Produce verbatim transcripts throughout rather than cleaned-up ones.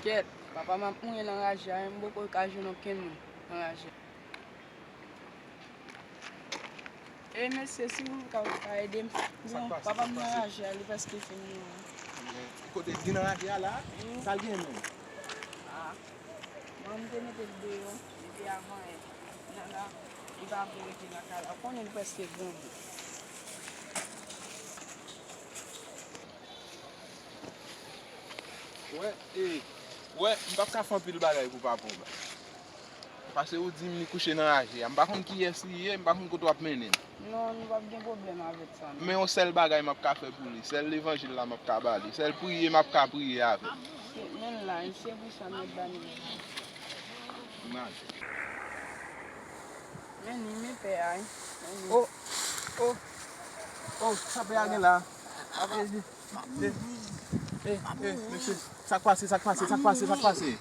Kèt, papa m ap mouri nan raje a, m poko ka jwenn okenn moun nan raje a. E mesye, si nou ka, ka ede m. Bon, papa m nan raje a, li prèske fin mouri. Kote li nan raje a la? Wi. Sa l gen menm? Ah. Bon, m te mete l deyò, epi avan yè. Nan la, li pa vle rete nan kay la. Ou konnen li prèske granmoun. Wè, e, wè, m p ap ka fè anpil bagay pou papa w. Paske ou di m li kouche nan raje a. M pa konn kiyès li ye, m pa konn kote w ap mennen m. Non, nou p ap gen pwoblèm avèk sa, non. Men yon sèl bagay m ap ka fè pou li. Sèl levanjil la m ap ka ba li. Sèl priye m ap ka priye avè l. Se, men l la, se pou sa m ap ba nou. M ale. Men li, men pè a, wi. Men li. Oh, oh, oh, sa pè a gen la? E, e, e, e, mesye, sa k pase, sa k pase, sa k pase, sa k pase?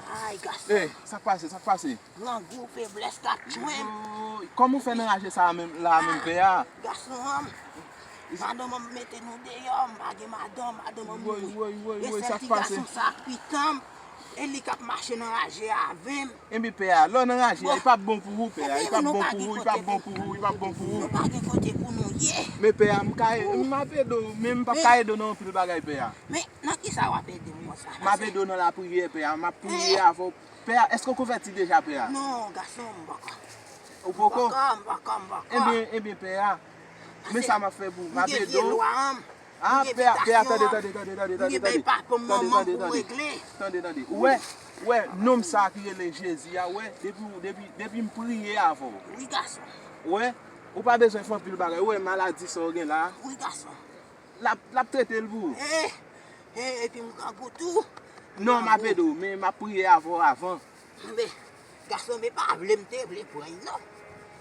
Ay, gason. E, sa k pase, sa k pase? Grangou, feblès k ap tchwenn. Yo, kòman w fè nan raje sa a menm, la a menm, pè a? Gason an, madanm an mete nou deyò, m pa gen madanm, madanm an mouri. Woy, woy, woy, woy, sa k pase? E sèl ti gason sa k pitan m, e li k ap mache nan raje a avè m. Enben, pè a, lè w nan raje a, e p ap bon pou ou, pè a, e p ap bon pou ou, e p ap bon pou ou, e p ap bon pou ou. Nou pa gen kote pou nou ye. Men, pè a, m ka, m ap ede w, men m p ap ka ede w nan anpil bagay, pè a. Men, nan ki sa w ap ede m konsa? M ap ede w nan lapriyè, pè a, m ap priye avè w. Pè a, èske w konvèti deja, pè a? Non, gason, m poko. Ou poko? M poko, m poko, m poko. Enben, enben, pè a, men sa m ap fè pou ou, m ap ede w. Ah, pè a, pè a, tande, tande, tande, tande, tande, tande. Tande, tande, tande. Tande, tande. Ou wè, ou wè, nonm sa a ki rele Jezi a, ou wè, depi, depi, depi m priye avè w. Wi, gason. Ou wè, ou pa bezwen fè anpil bagay. Ou wè maladi sa w gen la? Wi, gason. L ap, l ap trete l pou ou. Eh, eh, epi m grangou tou. Non, m ap ede w, men m ap priye avè w avan. Men, gason, men pa vle m te vle pran l non.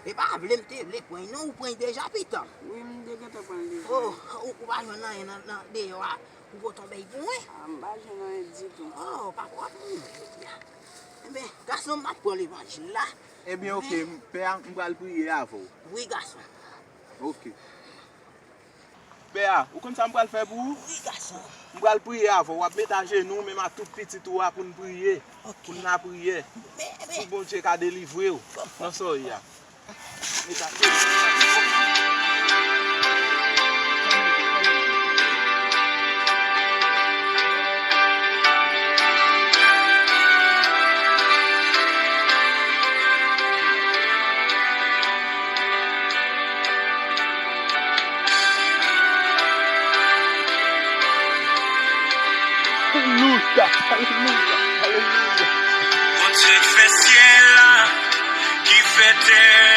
Men pa vle m te vle pran l non, ou pran l deja pitan. Wi, m te gentan pran l deja. Oh, ou, ou pa jwenn anyen nan, nan deyò a, ou pote yon bèy pou mwen? Ah, m pa jwenn anyen ditou. Oh, papa w ap mouri jodi a. Men, gason, m ap pran levanjil la. Ebyen, oke, pè a, m pral priye avè w. Wi, gason. Oke. Pè a, ou konn sa m pral fè pou ou? Wi, gason. M pral priye avè w. W ap met ajenou w, menm ak tout pitit ou a, pou n priye. Oke. Pou n lapriyè. Men, men. Pou Bondye ka delivre w nan sa w ye a. Met ajenou w. Alelouya, alelouya, alelouya. Bondye k fè syèl la, ki fè tè